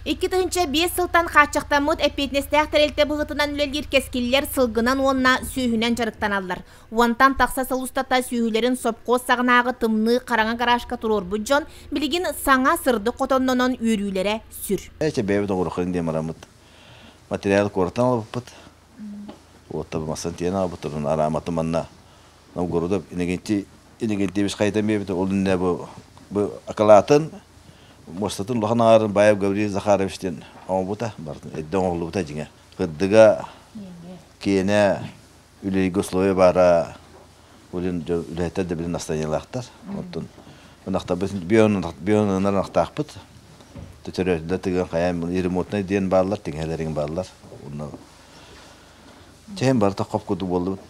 2005 сылтан хааччахтаммыт эппиэтинэстээх тэрилтэ быһыытынан үлэлиир кэскиллэр сылгынан уонна сүөһүнэн дьарыктаналлар. Уонтан тахса сыл устата сүөһүлэрин сопхуос саҕанааҕы тымныы хараҥа гаражка туруорбут дьон билигин саҥа сырдык хотоннонон үөрүүлэрэ сүр. Эчэ бэйэбит оҥоруоххайын диэн бараммыт материал куораттан ылбыппыт. Уотта мастан тиэн аҕалбыт арааматын манна Новгородов Иннокентий Иннокентьевич хайытан биэрбит ол иннинэ бу бу акылаатын муостатын улахан аҥаарын Баев Гаврил Захарович диэн оҥорбута барытын эрдэ оҥоһуллубута дьиҥэ кырдыга киэнэ үлэлииргэ условия баара улин үлэһиттэр да билин настроениелаахтар оттон ынахтарбыт бион ынахтаахпыт төтөрөөтүлэр тыган хайаан ремонтнай диэн бааллар тиҥэһэлэриҥ бааллар онно чэһин барыта хоп курдук буоллубут.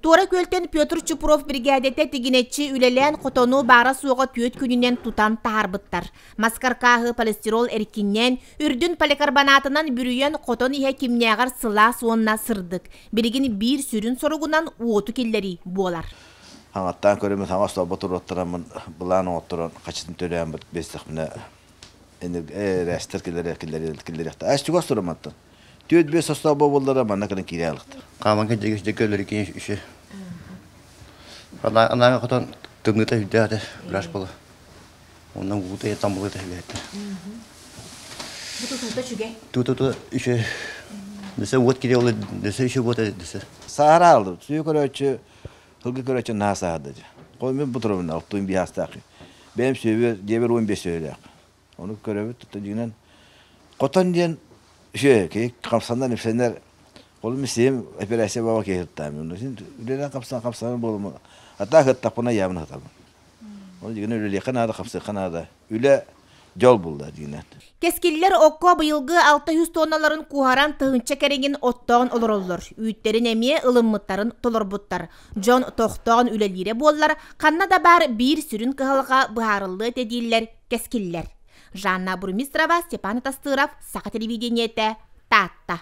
Туора Күөлтэн Петр Чупров биригээдэтэ тигинэччи үлэлээн хотону баара-суоҕа түөрт күнүнэн тутан таһаарбыттар. Мас каркааһы полистирол эркиннээн, үрдүн поликарбонатынан бүрүйэн хотон иһэ кимнээҕэр сылаас уонна сырдык. Билигин биир сүрүн соругунан уоту киллэрии буолар. Хаҥаттаан көрөммүн саҥа остуолба туруоттараммын былаан оҥотторон хачытын төлөөн бэстэхпинэ эрээстэр киллэриэхтэ. Ас чугас турамматтан. Түөрт биэс состав буоллара манна кэлэн киирэ алыктар. Хааман кэлдьигэ көлөрү кини үсү. Анаага хотон тымныыта үрдээх этэ, гараж буола. Онон уута таммылыта үһү. Бу тутуута үчүгэй. Тутуута үчүгэй. Дөсө уот кире ол дөсө үчү буота дөсө. Саара алды. Сүйө көрөөччү, сылгы көрөөччү наһаа саһарды. Қой мен бұтырымын алтын биястаах. Бэйэм сүйөбү дебер 15 сүйөлөөх. Ону көрөбүт дьиҥинэн хотон диэн үчүгэй киһи хамсанар ипсэнэр ол мисиим операция баба киһи сыттаамын син үлэлээн хапсан хапсанар буолума атаа сыттахпына яабын сатабын ол дьиҥинэн үлэлиэххэ наада хапсыахха наада үлэ дьол булла дьиҥинэн. Кэскиллэр окко быйылгы 600 тонналарын куһаран тыһыынча кэриҥин оттоон олороллор. Үүттэрин эмиэ ылыммыттарын толорбуттар. Дьон тохтоон үлэлиирэ буоллар, ханна да баар биир сүрүн кыһалҕа быһаарыллыа этэ дииллэр кэскиллэр. Жанна Бурмистрова, Степан Тастыров, Саха телевидениетэ, Таатта.